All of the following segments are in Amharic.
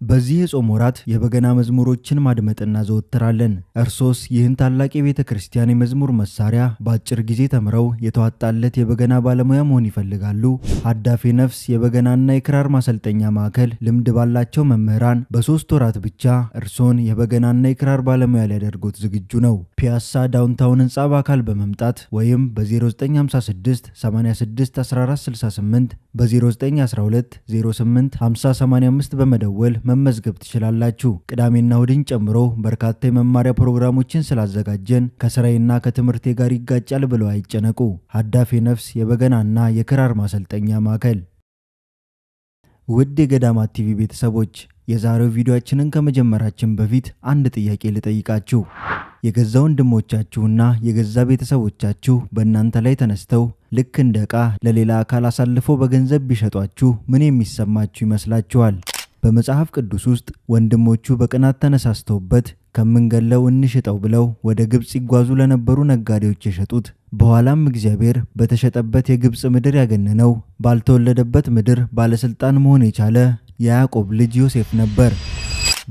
በዚህ የጾም ወራት የበገና መዝሙሮችን ማድመጥ እናዘወትራለን። እርሶስ ይህን ታላቅ የቤተ ክርስቲያን የመዝሙር መሳሪያ በአጭር ጊዜ ተምረው የተዋጣለት የበገና ባለሙያ መሆን ይፈልጋሉ? ሀዳፌ ነፍስ የበገናና የክራር ማሰልጠኛ ማዕከል ልምድ ባላቸው መምህራን በ3 ወራት ብቻ እርሶን የበገናና የክራር ባለሙያ ሊያደርጎት ዝግጁ ነው። ፒያሳ ዳውንታውን ህንፃ በአካል በመምጣት ወይም በ0956 86 1468፣ በ0912 08 50 85 በመደወል መመዝገብ ትችላላችሁ። ቅዳሜና እሁድን ጨምሮ በርካታ የመማሪያ ፕሮግራሞችን ስላዘጋጀን ከስራዬና ከትምህርቴ ጋር ይጋጫል ብለው አይጨነቁ። ሀዳፌ ነፍስ የበገናና የክራር ማሰልጠኛ ማዕከል። ውድ የገዳማት ቲቪ ቤተሰቦች፣ የዛሬው ቪዲዮአችንን ከመጀመራችን በፊት አንድ ጥያቄ ልጠይቃችሁ። የገዛ ወንድሞቻችሁና የገዛ ቤተሰቦቻችሁ በእናንተ ላይ ተነስተው ልክ እንደ ዕቃ ለሌላ አካል አሳልፈው በገንዘብ ቢሸጧችሁ ምን የሚሰማችሁ ይመስላችኋል? በመጽሐፍ ቅዱስ ውስጥ ወንድሞቹ በቅናት ተነሳስተውበት ከምንገለው እንሽጠው ብለው ወደ ግብፅ ይጓዙ ለነበሩ ነጋዴዎች የሸጡት፣ በኋላም እግዚአብሔር በተሸጠበት የግብፅ ምድር ያገነነው፣ ባልተወለደበት ምድር ባለስልጣን መሆን የቻለ የያዕቆብ ልጅ ዮሴፍ ነበር።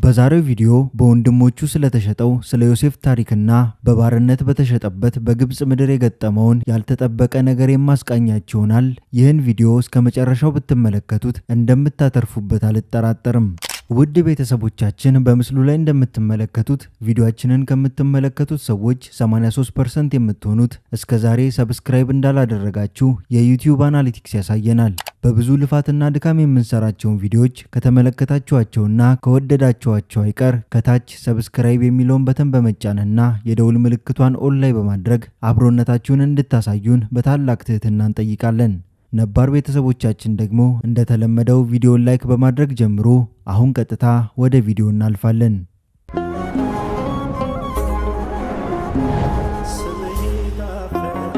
በዛሬው ቪዲዮ በወንድሞቹ ስለተሸጠው ስለ ዮሴፍ ታሪክና በባርነት በተሸጠበት በግብፅ ምድር የገጠመውን ያልተጠበቀ ነገር የማስቃኛችሁ ይሆናል። ይህን ቪዲዮ እስከ መጨረሻው ብትመለከቱት እንደምታተርፉበት አልጠራጠርም። ውድ ቤተሰቦቻችን፣ በምስሉ ላይ እንደምትመለከቱት ቪዲዮአችንን ከምትመለከቱት ሰዎች 83% የምትሆኑት እስከ ዛሬ subscribe እንዳላደረጋችሁ የ YouTube analytics ያሳየናል። በብዙ ልፋትና ድካም የምንሰራቸውን ቪዲዮዎች ከተመለከታችኋቸውና ከወደዳችኋቸው አይቀር ከታች subscribe የሚለውን button በመጫንና የደውል ምልክቷን all ላይ በማድረግ አብሮነታችሁን እንድታሳዩን በታላቅ ትህትና እንጠይቃለን። ነባር ቤተሰቦቻችን ደግሞ እንደተለመደው ቪዲዮን like በማድረግ ጀምሩ። አሁን ቀጥታ ወደ ቪዲዮ እናልፋለን። ስምህ ይጣፍጣል።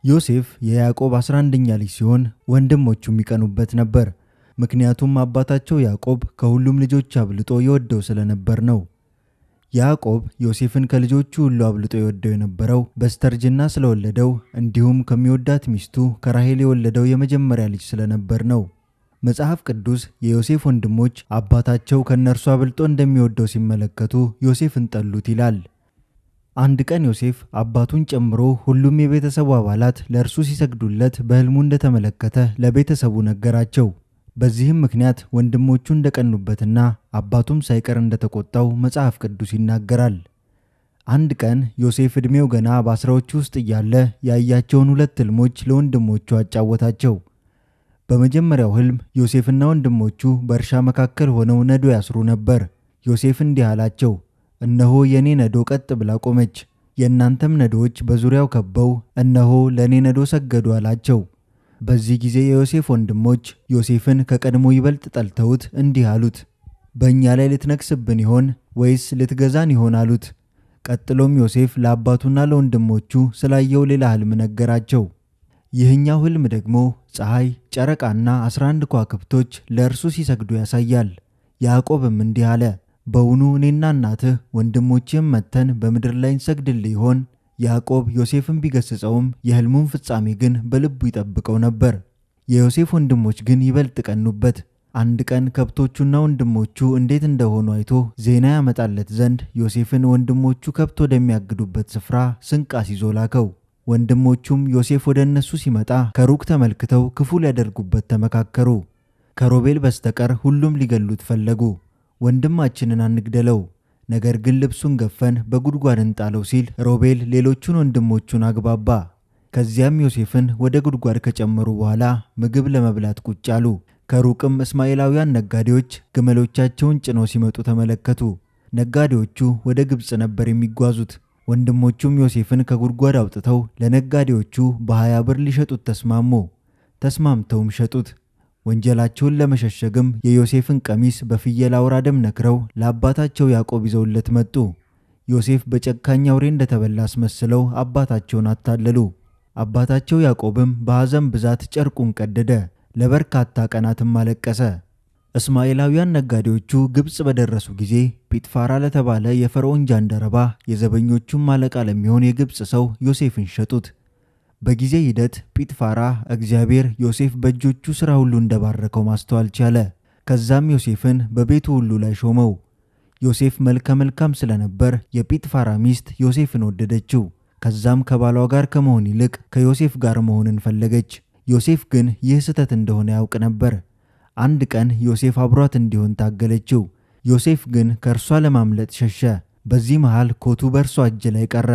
ዮሴፍ የያዕቆብ 11ኛ ልጅ ሲሆን ወንድሞቹም ይቀኑበት ነበር። ምክንያቱም አባታቸው ያዕቆብ ከሁሉም ልጆች አብልጦ ይወደው ስለነበር ነው። ያዕቆብ ዮሴፍን ከልጆቹ ሁሉ አብልጦ ይወደው የነበረው በስተርጅና ስለወለደው እንዲሁም ከሚወዳት ሚስቱ ከራሔል የወለደው የመጀመሪያ ልጅ ስለነበር ነው። መጽሐፍ ቅዱስ የዮሴፍ ወንድሞች አባታቸው ከእነርሱ አብልጦ እንደሚወደው ሲመለከቱ ዮሴፍን ጠሉት ይላል። አንድ ቀን ዮሴፍ አባቱን ጨምሮ ሁሉም የቤተሰቡ አባላት ለእርሱ ሲሰግዱለት በሕልሙ እንደተመለከተ ለቤተሰቡ ነገራቸው። በዚህም ምክንያት ወንድሞቹ እንደቀኑበትና አባቱም ሳይቀር እንደተቆጣው መጽሐፍ ቅዱስ ይናገራል። አንድ ቀን ዮሴፍ ዕድሜው ገና በ10ዎቹ ውስጥ እያለ ያያቸውን ሁለት ሕልሞች ለወንድሞቹ አጫወታቸው። በመጀመሪያው ሕልም ዮሴፍና ወንድሞቹ በእርሻ መካከል ሆነው ነዶ ያስሩ ነበር። ዮሴፍ እንዲህ አላቸው፣ እነሆ የእኔ ነዶ ቀጥ ብላ ቆመች፣ የእናንተም ነዶዎች በዙሪያው ከበው እነሆ ለእኔ ነዶ ሰገዱ አላቸው። በዚህ ጊዜ የዮሴፍ ወንድሞች ዮሴፍን ከቀድሞ ይበልጥ ጠልተውት እንዲህ አሉት፣ በእኛ ላይ ልትነግስብን ይሆን ወይስ ልትገዛን ይሆን አሉት። ቀጥሎም ዮሴፍ ለአባቱና ለወንድሞቹ ስላየው ሌላ ሕልም ነገራቸው። ይህኛው ሕልም ደግሞ ፀሐይ፣ ጨረቃና 11 ከዋክብቶች ለእርሱ ሲሰግዱ ያሳያል። ያዕቆብም እንዲህ አለ፣ በውኑ እኔና እናትህ ወንድሞችህም መጥተን በምድር ላይ እንሰግድልህ ይሆን? ያዕቆብ ዮሴፍን ቢገስጸውም የሕልሙን ፍጻሜ ግን በልቡ ይጠብቀው ነበር። የዮሴፍ ወንድሞች ግን ይበልጥ ቀኑበት። አንድ ቀን ከብቶቹና ወንድሞቹ እንዴት እንደሆኑ አይቶ ዜና ያመጣለት ዘንድ ዮሴፍን ወንድሞቹ ከብት ወደሚያግዱበት ስፍራ ስንቅ አስይዞ ላከው። ወንድሞቹም ዮሴፍ ወደ እነሱ ሲመጣ ከሩቅ ተመልክተው ክፉ ሊያደርጉበት ተመካከሩ። ከሮቤል በስተቀር ሁሉም ሊገሉት ፈለጉ። ወንድማችንን አንግደለው፣ ነገር ግን ልብሱን ገፈን በጉድጓድ እንጣለው ሲል ሮቤል ሌሎቹን ወንድሞቹን አግባባ። ከዚያም ዮሴፍን ወደ ጉድጓድ ከጨመሩ በኋላ ምግብ ለመብላት ቁጭ አሉ። ከሩቅም እስማኤላውያን ነጋዴዎች ግመሎቻቸውን ጭነው ሲመጡ ተመለከቱ። ነጋዴዎቹ ወደ ግብፅ ነበር የሚጓዙት። ወንድሞቹም ዮሴፍን ከጉድጓድ አውጥተው ለነጋዴዎቹ በ20 ብር ሊሸጡት ተስማሙ። ተስማምተውም ሸጡት። ወንጀላቸውን ለመሸሸግም የዮሴፍን ቀሚስ በፍየል አውራ ደም ነክረው ለአባታቸው ያዕቆብ ይዘውለት መጡ። ዮሴፍ በጨካኝ አውሬ እንደተበላ አስመስለው አባታቸውን አታለሉ። አባታቸው ያዕቆብም በሐዘን ብዛት ጨርቁን ቀደደ፣ ለበርካታ ቀናትም አለቀሰ። እስማኤላውያን ነጋዴዎቹ ግብፅ በደረሱ ጊዜ ጲጥፋራ ለተባለ የፈርዖን ጃንደረባ የዘበኞቹም አለቃ ለሚሆን የግብፅ ሰው ዮሴፍን ሸጡት። በጊዜ ሂደት ጲጥፋራ እግዚአብሔር ዮሴፍ በእጆቹ ሥራ ሁሉ እንደባረከው ማስተዋል ቻለ። ከዛም ዮሴፍን በቤቱ ሁሉ ላይ ሾመው። ዮሴፍ መልከ መልካም ስለነበር የጲጥፋራ ሚስት ዮሴፍን ወደደችው። ከዛም ከባሏ ጋር ከመሆን ይልቅ ከዮሴፍ ጋር መሆንን ፈለገች። ዮሴፍ ግን ይህ ስህተት እንደሆነ ያውቅ ነበር። አንድ ቀን ዮሴፍ አብሯት እንዲሆን ታገለችው። ዮሴፍ ግን ከእርሷ ለማምለጥ ሸሸ። በዚህ መሃል ኮቱ በእርሷ እጅ ላይ ቀረ።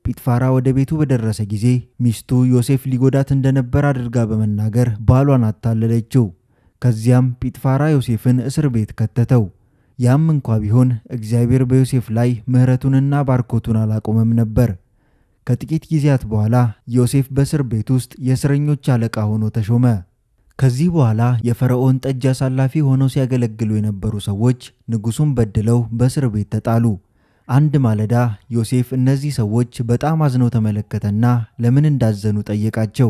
ጲጥፋራ ወደ ቤቱ በደረሰ ጊዜ ሚስቱ ዮሴፍ ሊጎዳት እንደነበር አድርጋ በመናገር ባሏን አታለለችው። ከዚያም ጲጥፋራ ዮሴፍን እስር ቤት ከተተው። ያም እንኳ ቢሆን እግዚአብሔር በዮሴፍ ላይ ምሕረቱንና ባርኮቱን አላቆመም ነበር። ከጥቂት ጊዜያት በኋላ ዮሴፍ በእስር ቤት ውስጥ የእስረኞች አለቃ ሆኖ ተሾመ። ከዚህ በኋላ የፈርዖን ጠጅ አሳላፊ ሆነው ሲያገለግሉ የነበሩ ሰዎች ንጉሡን በድለው በእስር ቤት ተጣሉ። አንድ ማለዳ ዮሴፍ እነዚህ ሰዎች በጣም አዝነው ተመለከተና ለምን እንዳዘኑ ጠየቃቸው።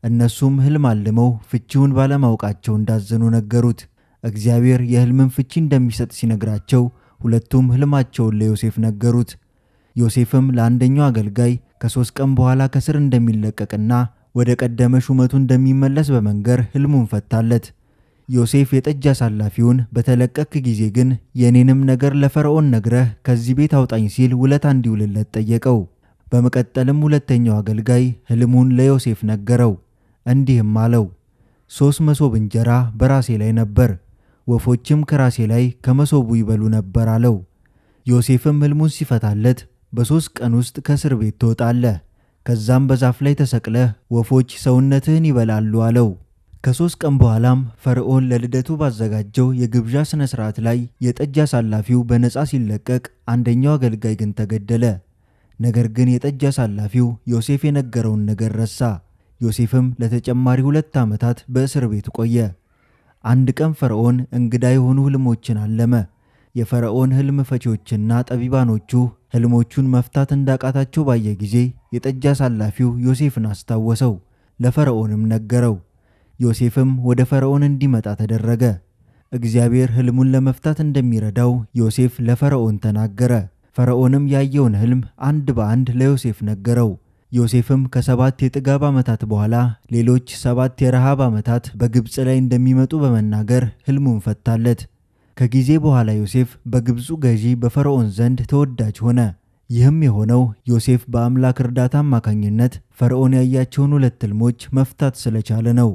እነሱም ሕልም አልመው ፍቺውን ባለማወቃቸው እንዳዘኑ ነገሩት። እግዚአብሔር የሕልምን ፍቺ እንደሚሰጥ ሲነግራቸው ሁለቱም ሕልማቸውን ለዮሴፍ ነገሩት። ዮሴፍም ለአንደኛው አገልጋይ ከ3 ቀን በኋላ ከስር እንደሚለቀቅና ወደ ቀደመ ሹመቱ እንደሚመለስ በመንገር ሕልሙን ፈታለት። ዮሴፍ የጠጅ አሳላፊውን በተለቀክ ጊዜ ግን የኔንም ነገር ለፈርዖን ነግረህ ከዚህ ቤት አውጣኝ ሲል ውለታ እንዲውልለት ጠየቀው። በመቀጠልም ሁለተኛው አገልጋይ ሕልሙን ለዮሴፍ ነገረው። እንዲህም አለው፣ 3 መሶብ እንጀራ በራሴ ላይ ነበር፣ ወፎችም ከራሴ ላይ ከመሶቡ ይበሉ ነበር አለው። ዮሴፍም ሕልሙን ሲፈታለት በ3 ቀን ውስጥ ከእስር ቤት ትወጣለህ፣ ከዛም በዛፍ ላይ ተሰቅለህ ወፎች ሰውነትህን ይበላሉ አለው። ከ3 ቀን በኋላም ፈርዖን ለልደቱ ባዘጋጀው የግብዣ ስነ ስርዓት ላይ የጠጅ አሳላፊው በነፃ ሲለቀቅ አንደኛው አገልጋይ ግን ተገደለ። ነገር ግን የጠጅ አሳላፊው ዮሴፍ የነገረውን ነገር ረሳ። ዮሴፍም ለተጨማሪ 2 ዓመታት በእስር ቤት ቆየ። አንድ ቀን ፈርዖን እንግዳ የሆኑ ሕልሞችን አለመ። የፈርዖን ሕልም ፈቺዎችና ጠቢባኖቹ ሕልሞቹን መፍታት እንዳቃታቸው ባየ ጊዜ የጠጅ አሳላፊው ዮሴፍን አስታወሰው፣ ለፈርዖንም ነገረው። ዮሴፍም ወደ ፈርዖን እንዲመጣ ተደረገ። እግዚአብሔር ሕልሙን ለመፍታት እንደሚረዳው ዮሴፍ ለፈርዖን ተናገረ። ፈርዖንም ያየውን ሕልም አንድ በአንድ ለዮሴፍ ነገረው። ዮሴፍም ከ7 የጥጋብ ዓመታት በኋላ ሌሎች 7 የረሃብ ዓመታት በግብጽ ላይ እንደሚመጡ በመናገር ሕልሙን ፈታለት። ከጊዜ በኋላ ዮሴፍ በግብጹ ገዢ በፈርዖን ዘንድ ተወዳጅ ሆነ። ይህም የሆነው ዮሴፍ በአምላክ እርዳታ አማካኝነት ፈርዖን ያያቸውን 2 ሕልሞች መፍታት ስለቻለ ነው።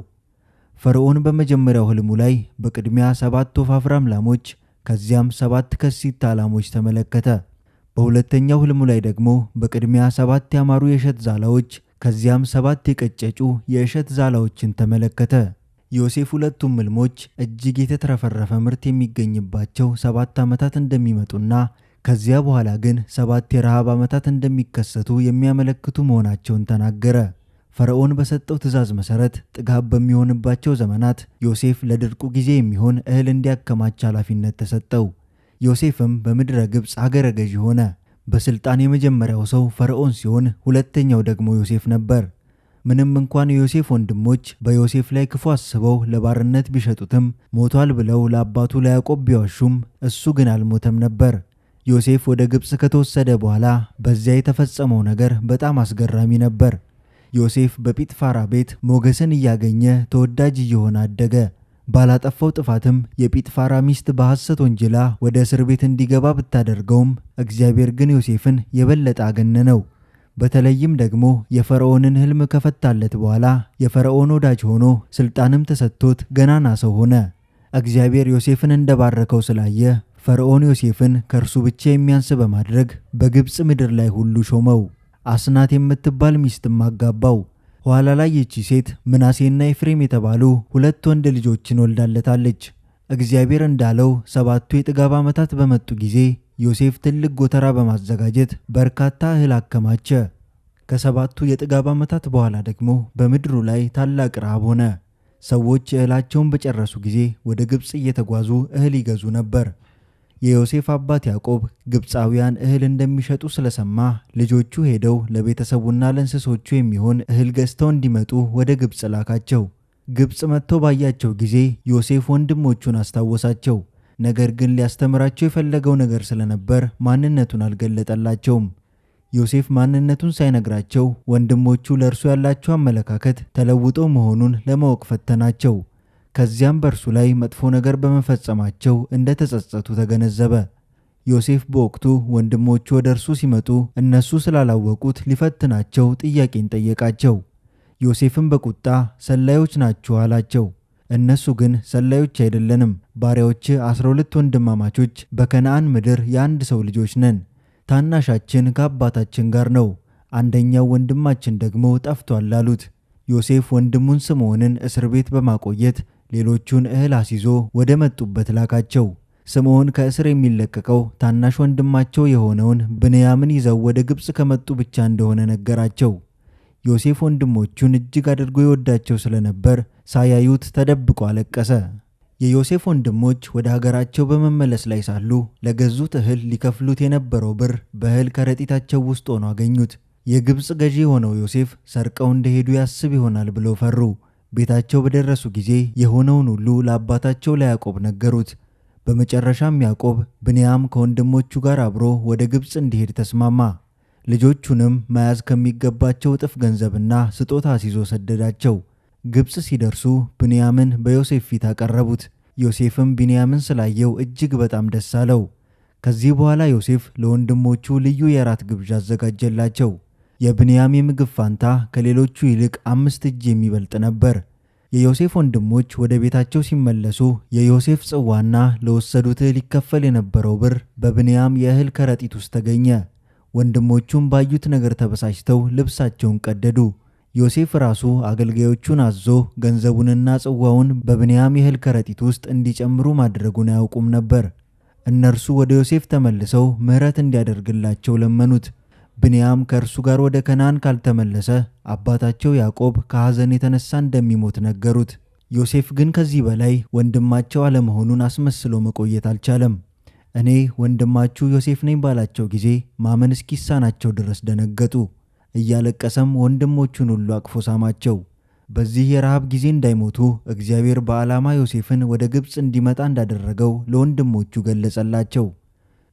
ፈርዖን በመጀመሪያው ሕልሙ ላይ በቅድሚያ 7 ወፋፍራም ላሞች ከዚያም 7 ከሲታ ላሞች ተመለከተ። በሁለተኛው ሕልሙ ላይ ደግሞ በቅድሚያ 7 ያማሩ የእሸት ዛላዎች ከዚያም 7 የቀጨጩ የእሸት ዛላዎችን ተመለከተ። ዮሴፍ ሁለቱም ሕልሞች እጅግ የተትረፈረፈ ምርት የሚገኝባቸው 7 ዓመታት እንደሚመጡና ከዚያ በኋላ ግን 7 የረሃብ ዓመታት እንደሚከሰቱ የሚያመለክቱ መሆናቸውን ተናገረ። ፈርዖን በሰጠው ትእዛዝ መሰረት ጥጋብ በሚሆንባቸው ዘመናት ዮሴፍ ለድርቁ ጊዜ የሚሆን እህል እንዲያከማች ኃላፊነት ተሰጠው። ዮሴፍም በምድረ ግብጽ አገረ ገዢ ሆነ። በስልጣን የመጀመሪያው ሰው ፈርዖን ሲሆን ሁለተኛው ደግሞ ዮሴፍ ነበር። ምንም እንኳን የዮሴፍ ወንድሞች በዮሴፍ ላይ ክፉ አስበው ለባርነት ቢሸጡትም ሞቷል ብለው ለአባቱ ለያዕቆብ ቢዋሹም እሱ ግን አልሞተም ነበር። ዮሴፍ ወደ ግብጽ ከተወሰደ በኋላ በዚያ የተፈጸመው ነገር በጣም አስገራሚ ነበር። ዮሴፍ በጲጥፋራ ቤት ሞገስን እያገኘ ተወዳጅ እየሆነ አደገ። ባላጠፋው ጥፋትም የጲጥፋራ ሚስት በሐሰት ወንጅላ ወደ እስር ቤት እንዲገባ ብታደርገውም እግዚአብሔር ግን ዮሴፍን የበለጠ አገነነው። በተለይም ደግሞ የፈርዖንን ሕልም ከፈታለት በኋላ የፈርዖን ወዳጅ ሆኖ ስልጣንም ተሰጥቶት ገናና ሰው ሆነ። እግዚአብሔር ዮሴፍን እንደባረከው ስላየ ፈርዖን ዮሴፍን ከእርሱ ብቻ የሚያንስ በማድረግ በግብጽ ምድር ላይ ሁሉ ሾመው። አስናት የምትባል ሚስትም አጋባው። ኋላ ላይ ይህቺ ሴት ምናሴና ኤፍሬም የተባሉ 2 ወንድ ልጆችን ወልዳለታለች። እግዚአብሔር እንዳለው 7ቱ የጥጋብ ዓመታት በመጡ ጊዜ ዮሴፍ ትልቅ ጎተራ በማዘጋጀት በርካታ እህል አከማቸ። ከ7ቱ የጥጋብ ዓመታት በኋላ ደግሞ በምድሩ ላይ ታላቅ ረሃብ ሆነ። ሰዎች እህላቸውን በጨረሱ ጊዜ ወደ ግብጽ እየተጓዙ እህል ይገዙ ነበር። የዮሴፍ አባት ያዕቆብ ግብጻውያን እህል እንደሚሸጡ ስለሰማ ልጆቹ ሄደው ለቤተሰቡና ለእንስሶቹ የሚሆን እህል ገዝተው እንዲመጡ ወደ ግብጽ ላካቸው። ግብጽ መጥተው ባያቸው ጊዜ ዮሴፍ ወንድሞቹን አስታወሳቸው። ነገር ግን ሊያስተምራቸው የፈለገው ነገር ስለነበር ማንነቱን አልገለጠላቸውም። ዮሴፍ ማንነቱን ሳይነግራቸው ወንድሞቹ ለእርሱ ያላቸው አመለካከት ተለውጦ መሆኑን ለማወቅ ፈተናቸው። ከዚያም በእርሱ ላይ መጥፎ ነገር በመፈጸማቸው እንደተጸጸቱ ተገነዘበ። ዮሴፍ በወቅቱ ወንድሞቹ ወደ እርሱ ሲመጡ እነሱ ስላላወቁት ሊፈትናቸው ጥያቄን ጠየቃቸው። ዮሴፍም በቁጣ ሰላዮች ናችሁ አላቸው። እነሱ ግን ሰላዮች አይደለንም፣ ባሪያዎች 12 ወንድማማቾች በከነዓን ምድር የአንድ ሰው ልጆች ነን። ታናሻችን ከአባታችን ጋር ነው፣ አንደኛው ወንድማችን ደግሞ ጠፍቷል አሉት። ዮሴፍ ወንድሙን ስምዖንን እስር ቤት በማቆየት ሌሎቹን እህል አስይዞ ወደ መጡበት ላካቸው። ስምዖን ከእስር የሚለቀቀው ታናሽ ወንድማቸው የሆነውን ብንያምን ይዘው ወደ ግብፅ ከመጡ ብቻ እንደሆነ ነገራቸው። ዮሴፍ ወንድሞቹን እጅግ አድርጎ ይወዳቸው ስለነበር ሳያዩት ተደብቆ አለቀሰ። የዮሴፍ ወንድሞች ወደ ሀገራቸው በመመለስ ላይ ሳሉ ለገዙት እህል ሊከፍሉት የነበረው ብር በእህል ከረጢታቸው ውስጥ ሆኖ አገኙት። የግብፅ ገዢ የሆነው ዮሴፍ ሰርቀው እንደሄዱ ያስብ ይሆናል ብለው ፈሩ። ቤታቸው በደረሱ ጊዜ የሆነውን ሁሉ ለአባታቸው ለያዕቆብ ነገሩት። በመጨረሻም ያዕቆብ ብንያም ከወንድሞቹ ጋር አብሮ ወደ ግብፅ እንዲሄድ ተስማማ። ልጆቹንም መያዝ ከሚገባቸው እጥፍ ገንዘብና ስጦታ አስይዞ ሰደዳቸው። ግብፅ ሲደርሱ ብንያምን በዮሴፍ ፊት አቀረቡት። ዮሴፍም ብንያምን ስላየው እጅግ በጣም ደስ አለው። ከዚህ በኋላ ዮሴፍ ለወንድሞቹ ልዩ የራት ግብዣ አዘጋጀላቸው። የብንያም የምግብ ፋንታ ከሌሎቹ ይልቅ 5 እጅ የሚበልጥ ነበር። የዮሴፍ ወንድሞች ወደ ቤታቸው ሲመለሱ የዮሴፍ ጽዋና ለወሰዱት እህል ሊከፈል የነበረው ብር በብንያም የእህል ከረጢት ውስጥ ተገኘ። ወንድሞቹም ባዩት ነገር ተበሳጭተው ልብሳቸውን ቀደዱ። ዮሴፍ ራሱ አገልጋዮቹን አዞ ገንዘቡንና ጽዋውን በብንያም የእህል ከረጢት ውስጥ እንዲጨምሩ ማድረጉን አያውቁም ነበር። እነርሱ ወደ ዮሴፍ ተመልሰው ምሕረት እንዲያደርግላቸው ለመኑት። ብንያም ከእርሱ ጋር ወደ ከነዓን ካልተመለሰ አባታቸው ያዕቆብ ከሐዘን የተነሳ እንደሚሞት ነገሩት። ዮሴፍ ግን ከዚህ በላይ ወንድማቸው አለመሆኑን አስመስሎ መቆየት አልቻለም። እኔ ወንድማችሁ ዮሴፍ ነኝ ባላቸው ጊዜ ማመን እስኪሳናቸው ድረስ ደነገጡ። እያለቀሰም ወንድሞቹን ሁሉ አቅፎ ሳማቸው። በዚህ የረሃብ ጊዜ እንዳይሞቱ እግዚአብሔር በዓላማ ዮሴፍን ወደ ግብፅ እንዲመጣ እንዳደረገው ለወንድሞቹ ገለጸላቸው።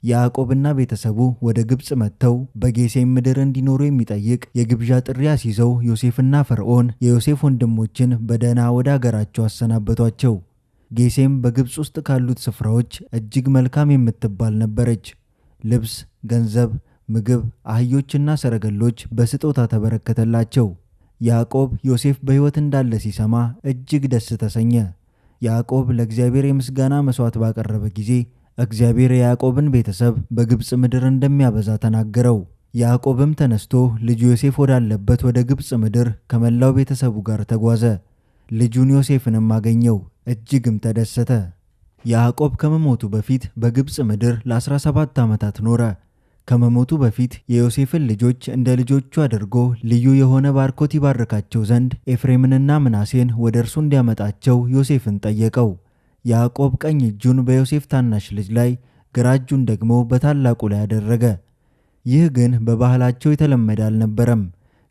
ያዕቆብና ቤተሰቡ ወደ ግብፅ መጥተው በጌሴም ምድር እንዲኖሩ የሚጠይቅ የግብዣ ጥሪ አስይዘው ዮሴፍና ፈርዖን የዮሴፍ ወንድሞችን በደህና ወደ አገራቸው አሰናበቷቸው። ጌሴም በግብፅ ውስጥ ካሉት ስፍራዎች እጅግ መልካም የምትባል ነበረች። ልብስ፣ ገንዘብ፣ ምግብ፣ አህዮችና ሰረገሎች በስጦታ ተበረከተላቸው። ያዕቆብ ዮሴፍ በሕይወት እንዳለ ሲሰማ እጅግ ደስ ተሰኘ። ያዕቆብ ለእግዚአብሔር የምስጋና መሥዋዕት ባቀረበ ጊዜ እግዚአብሔር የያዕቆብን ቤተሰብ በግብፅ ምድር እንደሚያበዛ ተናገረው። ያዕቆብም ተነስቶ ልጁ ዮሴፍ ወዳለበት ወደ ግብፅ ምድር ከመላው ቤተሰቡ ጋር ተጓዘ። ልጁን ዮሴፍንም አገኘው፣ እጅግም ተደሰተ። ያዕቆብ ከመሞቱ በፊት በግብፅ ምድር ለ17 ዓመታት ኖረ። ከመሞቱ በፊት የዮሴፍን ልጆች እንደ ልጆቹ አድርጎ ልዩ የሆነ ባርኮት ይባርካቸው ዘንድ ኤፍሬምንና ምናሴን ወደ እርሱ እንዲያመጣቸው ዮሴፍን ጠየቀው። ያዕቆብ ቀኝ እጁን በዮሴፍ ታናሽ ልጅ ላይ፣ ግራ እጁን ደግሞ በታላቁ ላይ አደረገ። ይህ ግን በባህላቸው የተለመደ አልነበረም።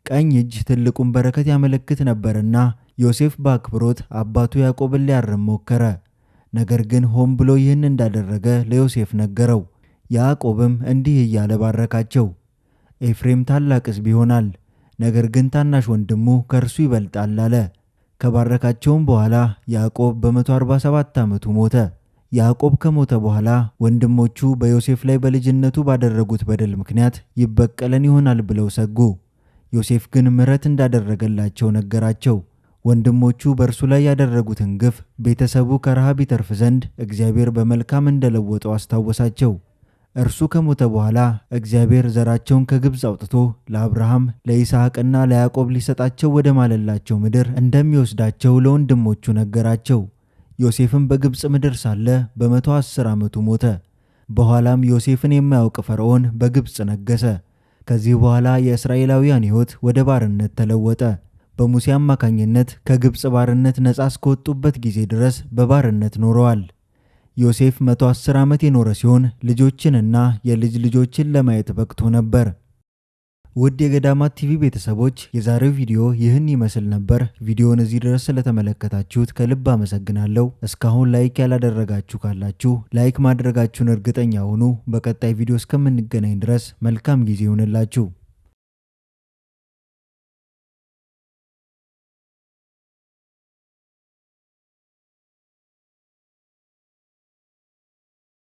ቀኝ እጅ ትልቁን በረከት ያመለክት ነበርና ዮሴፍ በአክብሮት አባቱ ያዕቆብን ሊያርም ሞከረ። ነገር ግን ሆን ብሎ ይህን እንዳደረገ ለዮሴፍ ነገረው። ያዕቆብም እንዲህ እያለ ባረካቸው። ኤፍሬም ታላቅ ሕዝብ ይሆናል፣ ነገር ግን ታናሽ ወንድሙ ከእርሱ ይበልጣል አለ። ከባረካቸውም በኋላ ያዕቆብ በ147 ዓመቱ ሞተ። ያዕቆብ ከሞተ በኋላ ወንድሞቹ በዮሴፍ ላይ በልጅነቱ ባደረጉት በደል ምክንያት ይበቀለን ይሆናል ብለው ሰጉ። ዮሴፍ ግን ምሕረት እንዳደረገላቸው ነገራቸው። ወንድሞቹ በእርሱ ላይ ያደረጉትን ግፍ ቤተሰቡ ከረሃብ ይተርፍ ዘንድ እግዚአብሔር በመልካም እንደለወጠው አስታወሳቸው። እርሱ ከሞተ በኋላ እግዚአብሔር ዘራቸውን ከግብፅ አውጥቶ ለአብርሃም ለይስሐቅና ለያዕቆብ ሊሰጣቸው ወደ ማለላቸው ምድር እንደሚወስዳቸው ለወንድሞቹ ነገራቸው። ዮሴፍም በግብፅ ምድር ሳለ በ110 ዓመቱ ሞተ። በኋላም ዮሴፍን የማያውቅ ፈርዖን በግብፅ ነገሰ። ከዚህ በኋላ የእስራኤላውያን ሕይወት ወደ ባርነት ተለወጠ። በሙሴ አማካኝነት ከግብፅ ባርነት ነፃ እስከወጡበት ጊዜ ድረስ በባርነት ኖረዋል። ዮሴፍ 110 ዓመት የኖረ ሲሆን ልጆችንና የልጅ ልጆችን ለማየት በቅቶ ነበር። ውድ የገዳማት ቲቪ ቤተሰቦች የዛሬው ቪዲዮ ይህን ይመስል ነበር። ቪዲዮውን እዚህ ድረስ ስለተመለከታችሁት ከልብ አመሰግናለሁ። እስካሁን like ያላደረጋችሁ ካላችሁ like ማድረጋችሁን እርግጠኛ ሁኑ። በቀጣይ ቪዲዮ እስከምንገናኝ ድረስ መልካም ጊዜ ይሁንላችሁ።